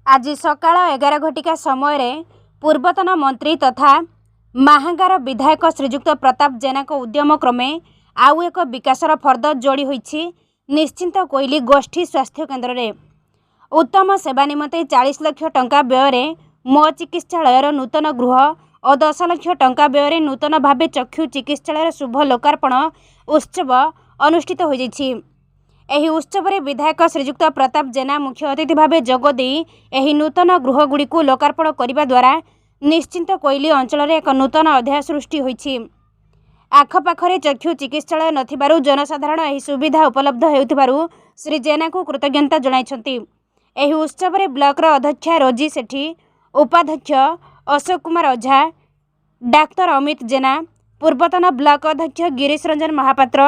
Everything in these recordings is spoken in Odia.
ଆଜି ସକାଳ 11 ଘଟିକା ସମୟରେ ପୂର୍ବତନ ମନ୍ତ୍ରୀ ତଥା ମାହାଙ୍ଗାର ବିଧାୟକ ଶ୍ରୀଯୁକ୍ତ ପ୍ରତାପ ଜେନାଙ୍କ ଉଦ୍ୟମ କ୍ରମେ ଆଉ ଏକ ବିକାଶର ଫର୍ଦ୍ଦ ଯୋଡ଼ି ହୋଇଛି ନିଶ୍ଚିନ୍ତ କୋଇଲି ଗୋଷ୍ଠୀ ସ୍ୱାସ୍ଥ୍ୟ କେନ୍ଦ୍ରରେ। ଉତ୍ତମ ସେବା ନିମନ୍ତେ 40 ଲକ୍ଷ ଟଙ୍କା ବ୍ୟୟରେ ମୋ ଚିକିତ୍ସାଳୟର ନୂତନ ଗୃହ ଓ 10 ଲକ୍ଷ ଟଙ୍କା ବ୍ୟୟରେ ନୂତନ ଭାବେ ଚକ୍ଷୁ ଚିକିତ୍ସାଳୟର ଶୁଭ ଲୋକାର୍ପଣ ଉତ୍ସବ ଅନୁଷ୍ଠିତ ହୋଇଯାଇଛି। ଏହି ଉତ୍ସବରେ ବିଧାୟକ ଶ୍ରୀଯୁକ୍ତ ପ୍ରତାପ ଜେନା ମୁଖ୍ୟ ଅତିଥି ଭାବେ ଯୋଗ ଦେଇ ଏହି ନୂତନ ଗୃହଗୁଡ଼ିକୁ ଲୋକାର୍ପଣ କରିବା ଦ୍ୱାରା ନିଶ୍ଚିନ୍ତ କୋଇଲି ଅଞ୍ଚଳରେ ଏକ ନୂତନ ଅଧ୍ୟାୟ ସୃଷ୍ଟି ହୋଇଛି। ଆଖପାଖରେ ଚକ୍ଷୁ ଚିକିତ୍ସାଳୟ ନଥିବାରୁ ଜନସାଧାରଣ ଏହି ସୁବିଧା ଉପଲବ୍ଧ ହେଉଥିବାରୁ ଶ୍ରୀ ଜେନାଙ୍କୁ କୃତଜ୍ଞତା ଜଣାଇଛନ୍ତି। ଏହି ଉତ୍ସବରେ ବ୍ଲକର ଅଧ୍ୟକ୍ଷା ରୋଜି ସେଠୀ, ଉପାଧ୍ୟକ୍ଷ ଅଶୋକ କୁମାର ଓଝା, ଡାକ୍ତର ଅମିତ ଜେନା, ପୂର୍ବତନ ବ୍ଲକ ଅଧ୍ୟକ୍ଷ ଗିରୀଶ ରଞ୍ଜନ ମହାପାତ୍ର,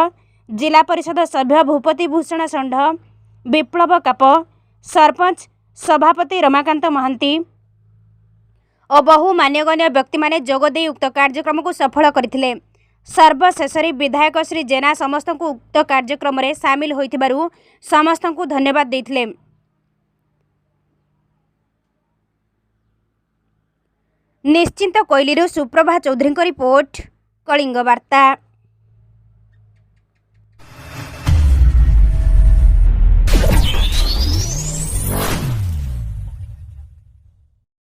ଜିଲ୍ଲା ପରିଷଦ ସଭ୍ୟ ଭୂପତି ଭୂଷଣ ଷଣ୍ଢ, ବିପ୍ଳବ କାପ, ସରପଞ୍ଚ ସଭାପତି ରମାକାନ୍ତ ମହାନ୍ତି ଓ ବହୁ ମାନ୍ୟଗଣ୍ୟ ବ୍ୟକ୍ତିମାନେ ଯୋଗ ଦେଇ ଉକ୍ତ କାର୍ଯ୍ୟକ୍ରମକୁ ସଫଳ କରିଥିଲେ। ସର୍ବଶେଷରେ ବିଧାୟକ ଶ୍ରୀ ଜେନା ସମସ୍ତଙ୍କୁ ଉକ୍ତ କାର୍ଯ୍ୟକ୍ରମରେ ସାମିଲ ହୋଇଥିବାରୁ ସମସ୍ତଙ୍କୁ ଧନ୍ୟବାଦ ଦେଇଥିଲେ। ନିଶ୍ଚିନ୍ତ କୋଇଲିରୁ ସୁପ୍ରଭା ଚୌଧୁରୀଙ୍କ ରିପୋର୍ଟ, କଳିଙ୍ଗ ବାର୍ତ୍ତା।